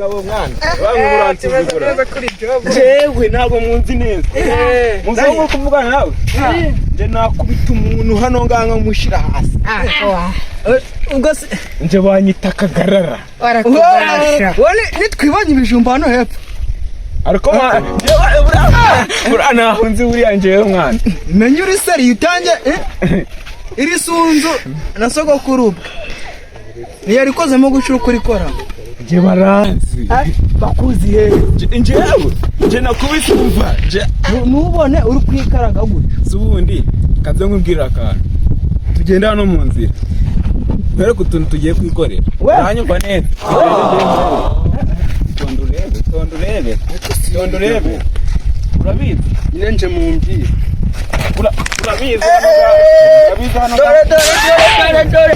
Kigabo mwana, bamwe muransuzugura. Kuri job. Jewe ntabwo munzi neza, muzi aho muri kuvugana nawe. Nje nakubita umuntu hano ngaha nkamushyira hasi. Ubwo se Nje banyita Kagarara. Wowe nitwibonye ibijumba hano hepfo. Ariko mwana, njyewe buriya ntaho nzi buriya njyewe mwana. Menya uri seri utange iri sunzu na sogokuru ubwe niyo rikozemo gucura uko urikora. Nje baranzi. Bakuzi he? Njyewe nje nakubise, umva nje. Nubone uri kwikaraga gutyo. Si ubundi kaze nkubwira akantu, tugenda hano mu nzira nkwereke utuntu tugiye kwikorera. Uranyumva neza? Tonda urebe, tonda urebe, tonda urebe. Urabizi? Nyine nje mu mbyiro. Urabizi hano ngaha? Urabizi hano ngaha? Dore, dore, dore!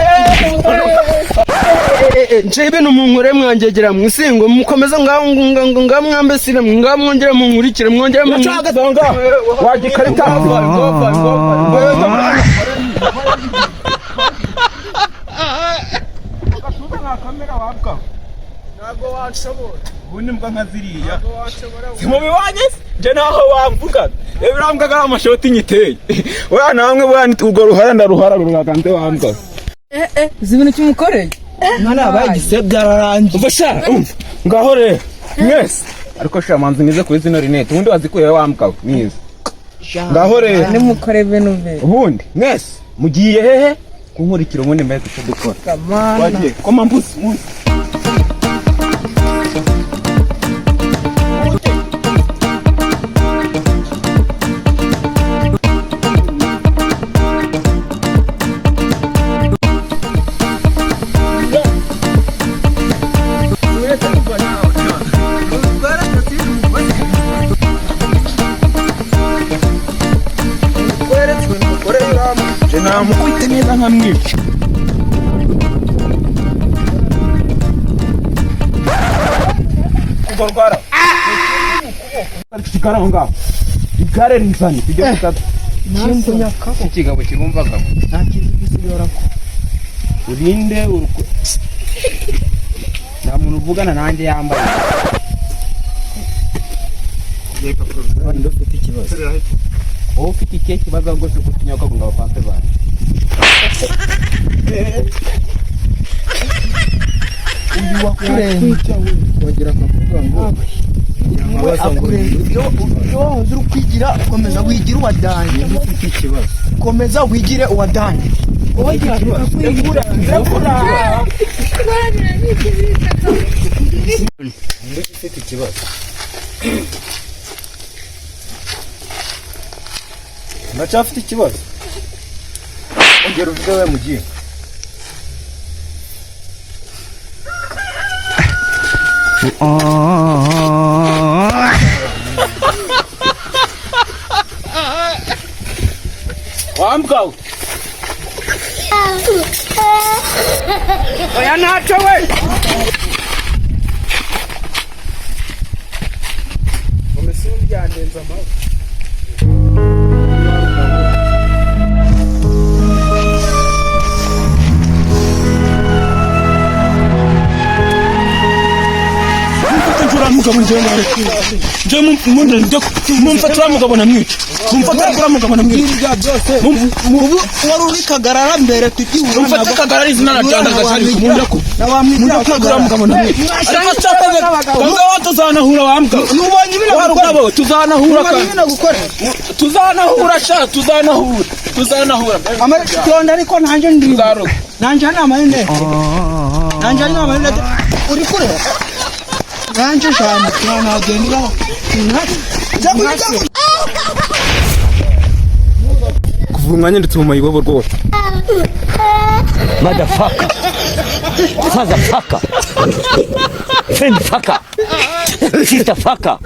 Nje ibintu munkore mwangegera mwisingo mukomeze ngaho ngo ngaho mwambesire ngaho, mwongere munkurikire, mwongere mu Uracahagaze aho ngaho wajya ikarita. Ntabwo washobora. Ubundi mbwa nka ziriya Washobora. Si mubibonye se? Nje naho wamvuga birambwa ari amashoti nyiteye weya namwe buriya urwo ruhara ndaruhara ruraganze wambwa. Uzi ibintu kimukoreye? Mwana yabaye igise, byararangiye. Umva sha, umva ngaho rero mwese. Ariko sha, manzi mwiza kuri zino rinete, ubundi wazikuye wambwa mwiza. Ngaho rero. Nimukore ibintu bye. Ubundi mwese mugiye hehe kunkurikira? Ubundi mbese icyo dukora wagiye koma mbuzi muzi. Nje namukubita neza nkamwica. Kuva rwara igare aho ngaho, igare rizane tujye gutata. Ikigabo kirumvaga. Nta kintu gisigara ko. Urinde uruko nta muntu uvugana nanjye yambaye. Ninde ufite ikibazo? Wowe ufite ikihe kibazo rwose gutinya ko ngo abapampe banjye? Uyu wakurenze. Wagira akavuga ngo We akurenze ibyo wahoze uri kwigira. Komeza wigire uwa danger. Ninde ufite ikibazo? Komeza wigire uwa danger. Ninde ufite ikibazo? Ndacyafite ikibazo. Ongera uvuge we mugiye. Wambwa we! Oya, ntacyo we. Mumfate uriya mugabo, njyewe mwarekuye. Njyewe mumfate uriya mugabo namwica, mumfate uriya mugabo namwica. Ibya byose ubu wari uri Kagarara mbere tukihura. Mumfate Kagarara, izina ryandagaje, ariko mundako mundako uriya mugabo namwica. Ariko cyakoze kagabo, tuzanahura wambwa. Nubonye ibintu. Wa rugabo, tuzanahura Nubonye kandi. Ibintu gukora. Tuzanahura sha, tuzanahura, tuzanahura. Amatonda ariko nanjye ndi. Tuzaroga. Nanjye ni amarinete, nanjye ni amarinete. Uri kure nanjye shamba nagenda. Kuva umwanya ndetse mu mayibobo rwose. Motherfucker. Father fucker. Friend fucker. Sister fucker.